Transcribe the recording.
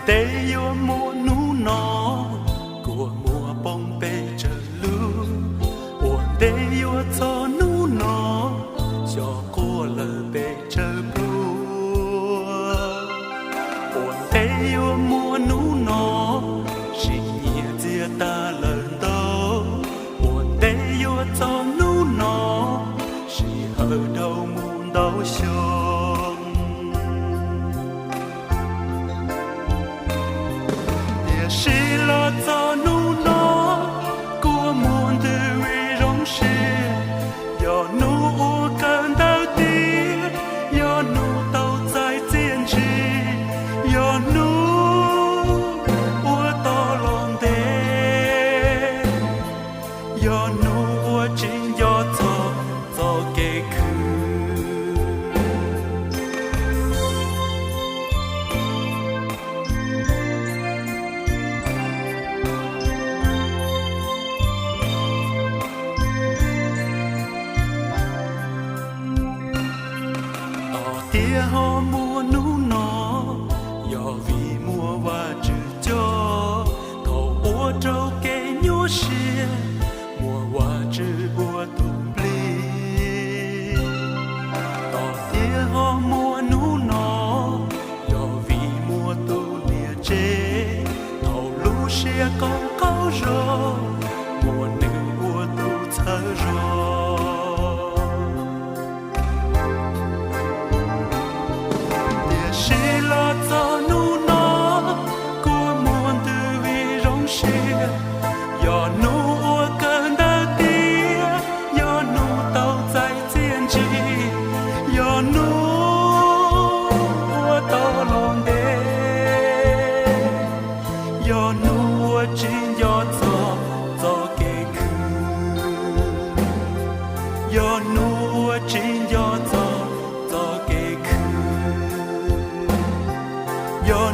Ntev yuav muaj hnub no, kua muag poob pes tsawg lub. Ua ntej yuav txog hnub no, xyov quaj lawm pes tsawg pluag. Ua ntej yuav muaj hnub no, sim nyiam txias tas lawm ntau. Ua ntej yuav txog hnub no, sij hawm dhau mus ntau xyoo. Tiam sis los txog hnub no, kua muag ntws vim zoo siab. Yog hnub uas kawm ntawv tiav, yog hnub tau txais txiaj ntsig, yog hnub uas tau los ntev, yog hnub uas tsis nco txog txoj kev khwv. Tias ho muaj hnub no, yog vim muaj Vajtswv coj, thaum ua rau kev nyuaj siab, muaj Vajtswv ua tus nplij. Tom tias ho muaj hnub no, yog vim muaj tus niam tsev, thaum lub siab koom qaug zog, muaj nws ua tus txhawb zog. Tiam sis los txog hnub no, kua muag ntws vim zoo siab. Yog hnub uas kawm ntawv tiav, yog hnub tau txais txiaj ntsig, yog hnub uas tau los ntev, yog hnub uas tsis nco txog txoj kev khwv, yog hnub uas tsis nco txog txoj kev khwv, yog